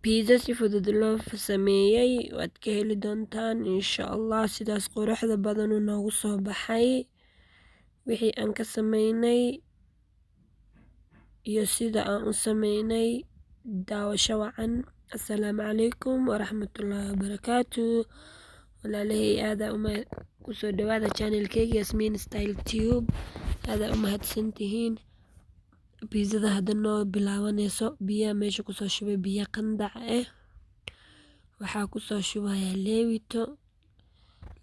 Pizza si fudud loo sameeyey waad ka heli doontaan, insha Allah. Sidaas quruxda badan uu noogu soo baxay wixii aan ka sameynay iyo sida aan u sameynay. Daawasho wacan. Assalaamu calaykum waraxmatullaahi wabarakaatu. Walaalahey, aadaa uma kusoo dhawaada channelkeyga Yasmiin Style Tube. Aadaa u mahadsantihiin. Pizzada hadda noo bilaabanayso. Biyaha meesha kusoo shubay, biyo qandac ah. Waxaa kusoo shubayaa leewito.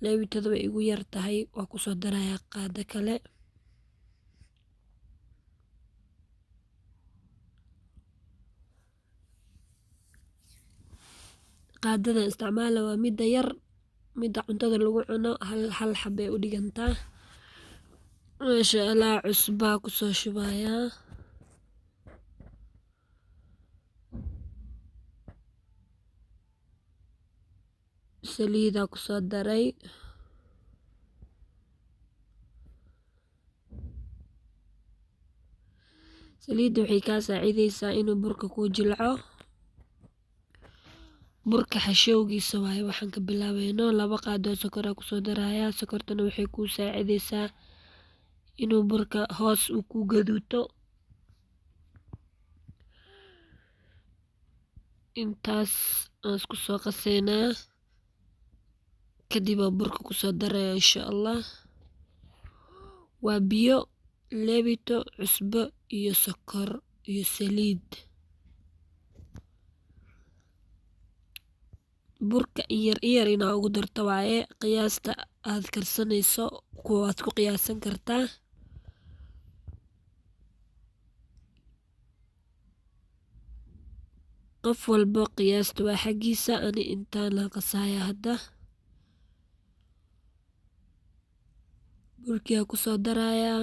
Leewitada way igu yar tahay, waa kusoo darayaa qaado kale. Qaadada isticmaala waa midda yar, midda cuntada lagu cuno, hal hal xabay u dhigantaa. Maasha Allah. Cusbaa kusoo shubayaa. Saliidaa kusoo daray. Saliidda waxay kaa saacideysaa inuu burka kuu jilco. Burka xashowgiisa waaye waxaan ka bilaabayno. 2 qaadoo sokoraa kusoo darayaa. Sokortana waxay kuu saacideysaa inuu burka hoos uu ku gaduuto. Intaas aan isku soo qaseynaa, kadib aan burka kusoo daraya, insha Allah. Waa biyo, leebito, cusbo iyo sokor iyo saliid. Burka in yar in yar inaa ugu darto waaye. Qiyaasta aad karsanayso kuwaad ku qiyaasan kartaa. Qof walbo qiyaasta waa xaggiisa. Ani intaan la qasaya hadda. Burkiyaa kusoo darayaa.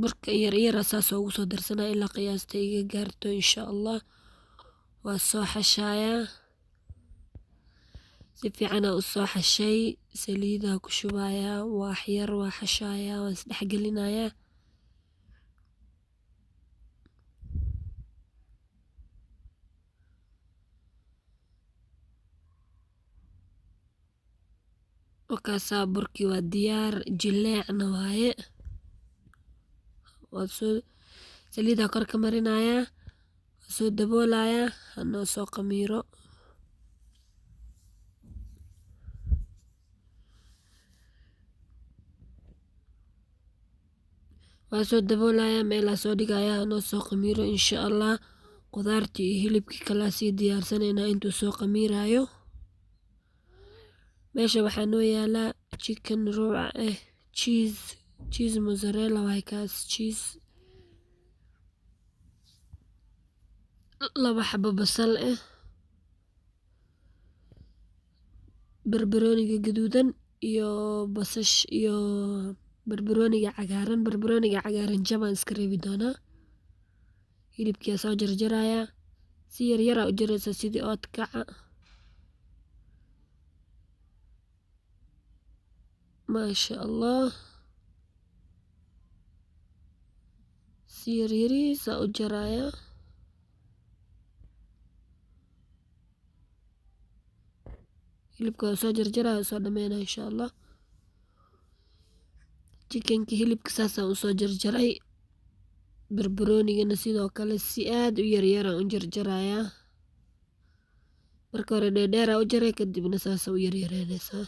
Burka in yar in yar saas ugu soo darsanaya ilaa qiyaasta iga gaarto, insha Allah. Waa soo xashayaa. Si fiican aan u soo xashay. Saliidaa ku shubayaa wax yar, waa xashayaa, waan isdhexgelinayaa. Wakaasaa, burkii waa diyaar, jileecna waaye. Waa soo saliidaa kor ka marinayaa, waa soo daboolayaa, hanoo soo qamiiro. Waa soo daboolayaa, meelaa soo dhigayaa, hanoo soo qamiiro, insha Allah. Qudaartii iyo hilibkii kalaa sii diyaarsanaynaa intuu soo qamiirayo. Meesha waxaa noo yaalaa chicken ruuca ah, cheese, cheese mozzarella waay kaas, cheese, 2 xabo basal ah, barbarooniga gaduudan iyo basash iyo barbarooniga cagaaran. Barbarooniga cagaaran jabaan iska reebi doonaa. Hilibkiyaa soo jarjarayaa. Si yar yaraa u jaraysaa, sidii oodkaca. Maasha Allah, si yar yariisa u jaraya. Hilibka waa soo jarjaraya, soo dhameynaya, insha Allah. Chickenki, hilibka saasaan usoo jarjaray. Barbaroonigana sidoo kale si aad u yaryaraan u jarjarayaa. Marka hore dheerdheeraa u jaray, kadibna saasa u yaryareynaysaa.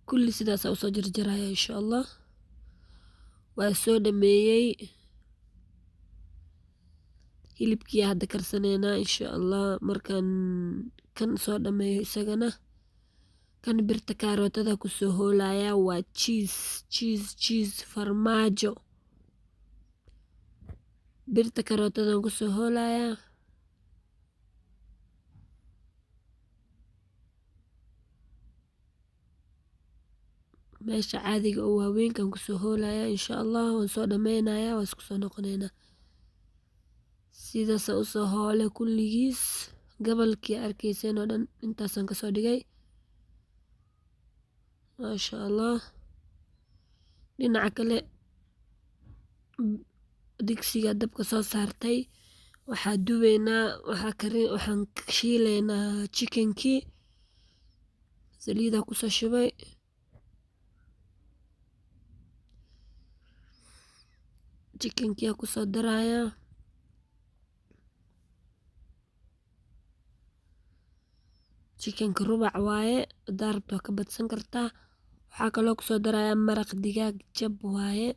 Kulli sidaasaa usoo jarjaraya, insha Allah. Waa soo dhameeyey. Hilibkii hadda karsaneynaa, insha Allah. Markaan kan soo dhameeyo isagana, kan birta kaarootada kusoo hoolaya. Waa cheese, cheese, cheese, farmaajo. Birta karootadan kusoo hoolayaa. Meesha caadiga oo waaweynkan kusoo hoolaya, insha Allah. Waan soo dhameynaya, waan isku soo noqoneynaa. Sidaasa usoo hoole kulligiis. Gabalkii arkayseen oo dhan intaasaan kasoo dhigay. Maasha Allah. Dhinaca kale digsiga dabka soo saartay, waxaa dubeynaa, waxaa karin, waxaan shiileynaa chickenkii. Saliidaa kusoo shubay. Chickenkii aa kusoo darayaa. Chickenka rubac waaye, hadaa rabto waa ka badsan kartaa. Waxaa kaloo kusoo darayaa maraq digaag jab waaye.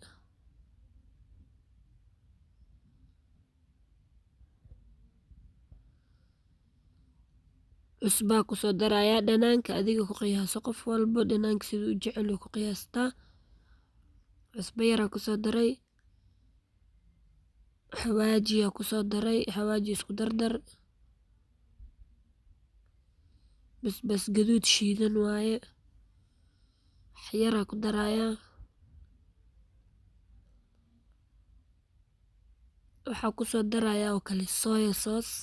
Cusbaa kusoo darayaa. Dhanaanka adiga ku qiyaaso, qof walbo dhanaanka siduu u jecel yahay ku qiyaastaa. Cusbo yaraa kusoo daray. Xawaajiyaa kusoo daray, xawaaji isku dardar. Basbaas gaduud shiidan waaye, wax yaraa ku darayaa. Waxaa kusoo darayaa oo kale soya sauce.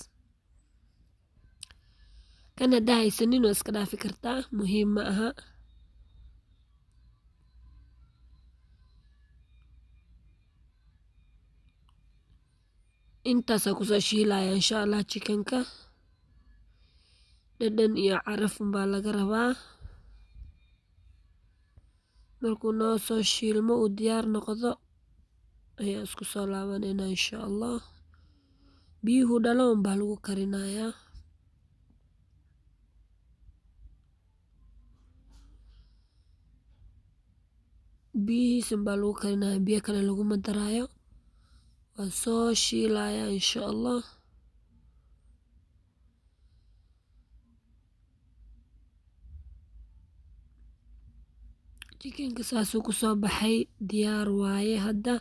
Kan haddaa haysanin waa iska dhaafi kartaa, muhiim ma aha. Intaasaa kusoo shiilaya insha Allah. Chickenka dhadhan iyo caraf unbaa laga rabaa. Markuu noo soo shiilmo, uu diyaar noqdo, ayaan isku soo laabaneynaa insha Allah. Biyuhu dhalo unbaa lagu karinayaa. Biyihiisa unbaa lagu karinayaa, biyo kale laguma daraayo. Waan soo shiilayaa insha Allah. Chickenka saasuu kusoo baxay, diyaar waaye. Hadda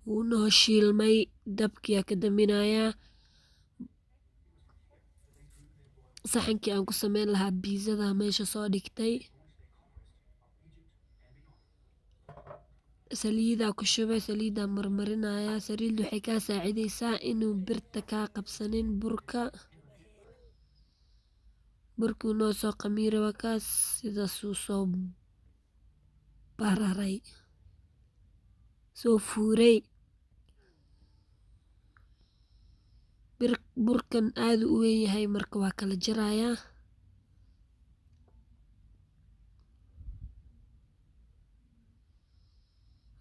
wuu noo shiilmay, dabkiyaa ka daminayaa. Saxankii aan ku sameyn lahaa pizzada meesha soo dhigtay. Saliidaa ku shubay, saliidaa marmarinayaa. Saliidda waxay kaa saacideysaa inuu birta kaa qabsanin burka. Burkii noo soo qamiiray, waa kaas, sidaasuu soo bararay, soo fuuray. Burkan aad u weyn yahay, marka waa kala jarayaa.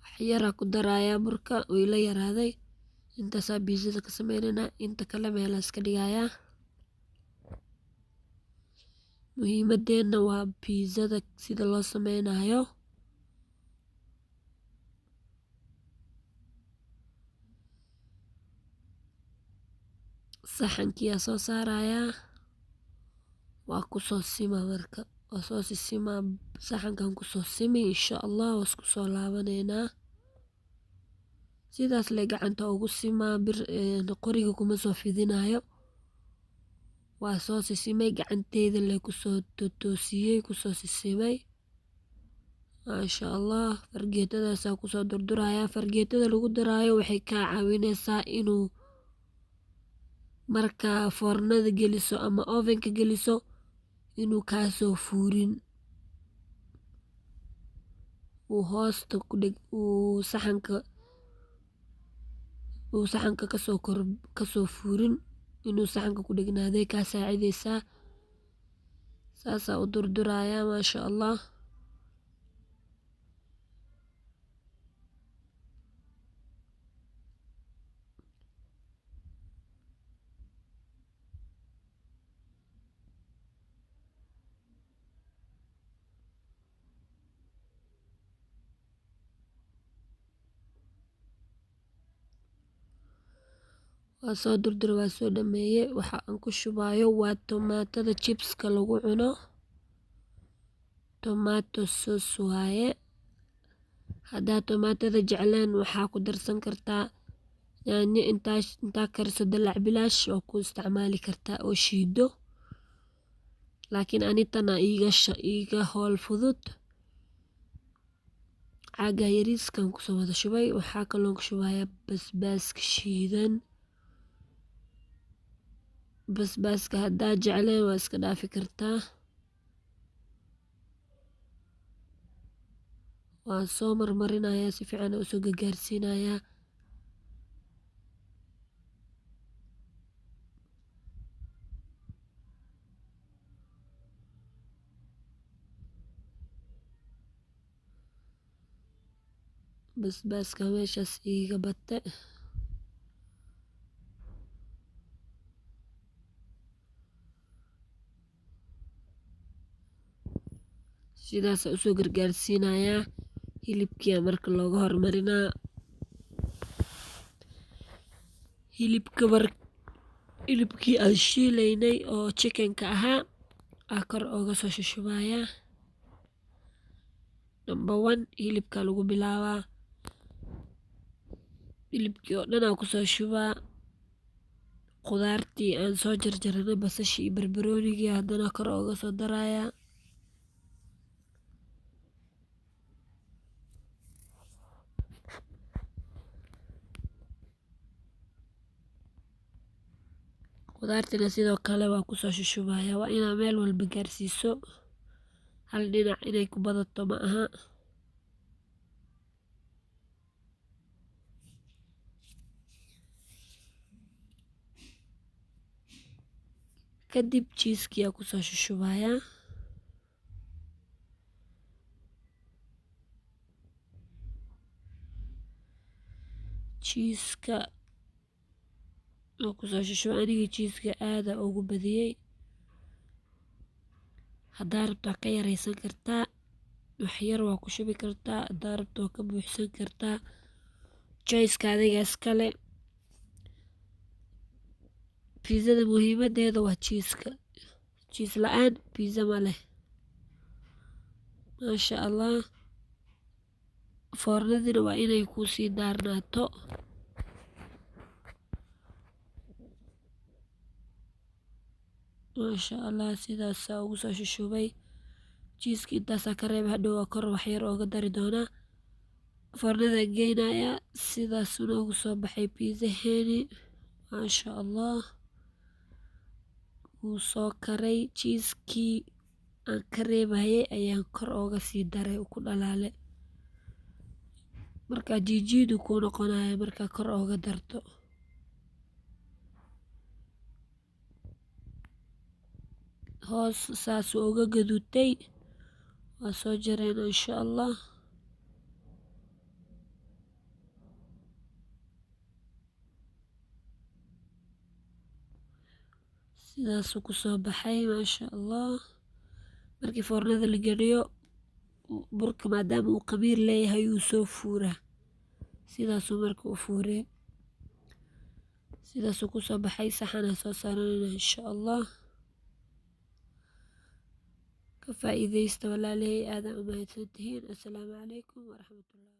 Wax yaraa ku darayaa, burka wuu ila yaraaday. Intaasaa pizzada ka sameyneynaa, inta kale meelaa iska dhigayaa. Muhiimadeena waa pizzada sida loo sameynayo. Saxankiyaa soo saarayaa, waa kusoo sima. Marka waa soo sisimaa, saxankan kusoo simi insha Allah. Waa isku soo laabaneynaa. Sidaas le gacanta ugu simaa, bir qoriga kuma soo fidinayo. Waa soo sisimay, gacanteyda le kusoo totoosiyey, kusoo sisimay, maasha Allah. Fargeetadaasaa kusoo durdurayaa. Fargeetada lagu daraayo waxay kaa caawineysaa inuu markaa foornada geliso ama ovenka geliso inuu kaasoo fuurin, uu hoosta ku dheg, uu saxanka kasoo kor kasoo fuurin, inuu saxanka ku dhegnaaday kaa saacideysaa. Saasaa u durdurayaa, maasha Allah. Waa soo durdure, waa soo dhameeye. Waxa aan ku shubayo waa tomaatada chipska lagu cuno, tomato sauce waaye. Haddaa tomaatada jecleen, waxaa ku darsan kartaa yaanyo. Intaa kariso dalac bilaash oo ku isticmaali kartaa oo shiido, laakiin anitana iiga howl fudud. Caaga yariiskan kusoo wada shubay. Waxaa kaloo ku shubayaa basbaaska shiidan. Basbaaska haddaa jecleen waa iska dhaafi kartaa. Waan soo marmarinayaa, si fiican usoo gagaarsiinayaa. Basbaaska meeshaas iiga bate. Sidaasa usoo gargaarsiinayaa. Hilibkiia marka looga hormarinaa. Hilibka mar hilibkii aan shiilaynay oo chickenka ahaa aa kor ooga soo shushubayaa. Number one hilibka lagu bilaabaa. Hilibkii oo dhan aa kusoo shubaa. Khudaartii aan soo jarjaranay, basashii iyo barbaroonigii, haddana kor ooga soo darayaa. Khudaartina sidoo kale waa kusoo shushubaya. Waa inaa meel walba gaarsiiso, hal dhinac inay ku badato ma aha. Kadib cheese-kii aa kusoo shushubaya. Cheese-ka waa kusoo shushuba. Anigii cheese-ka aada ugu badiyey. Haddaa rabto waa ka yaraysan kartaa, wax yar waa ku shubi kartaa. Haddaa rabto waa ka buuxsan kartaa, choice-ka adiga iskale. Pizzada muhiimadeeda waa cheese-ka. Cheese la-aan pizza ma leh. Maasha Allah. Foornadina waa inay kuusii daarnaato. Maasha Allah, sidaasaa ugu soo shushubay. Cheese-ka intaasaa ka reebay, hadhow waa kor wax yar ooga dari doonaa. Foornada geynaya. Sidaasuu noogu soo baxay pizzaheeni. Maasha Allah, wuu soo karay. Cheese-kii aan ka reebayay ayaan kor ooga sii daray, ku dhalaale. Markaa jiijiidu kuu noqonaya markaa kor ooga darto. Hoos saasuu uga gaduutay. Waa soo jarayna insha Allah. Sidaasuu kusoo baxay, maasha Allah. Markii foornada la geliyo, burka maadaama uu khamiir leeyahay, wuu soo fuuraa. Sidaasuu marka u fuuree, sidaasuu kusoo baxay. Saxanaa soo saaranayna insha Allah. Ka faa'iidaysta walaalahey, aadaan u mahadsantihiin. Assalaamu calaykum waraxmatullah.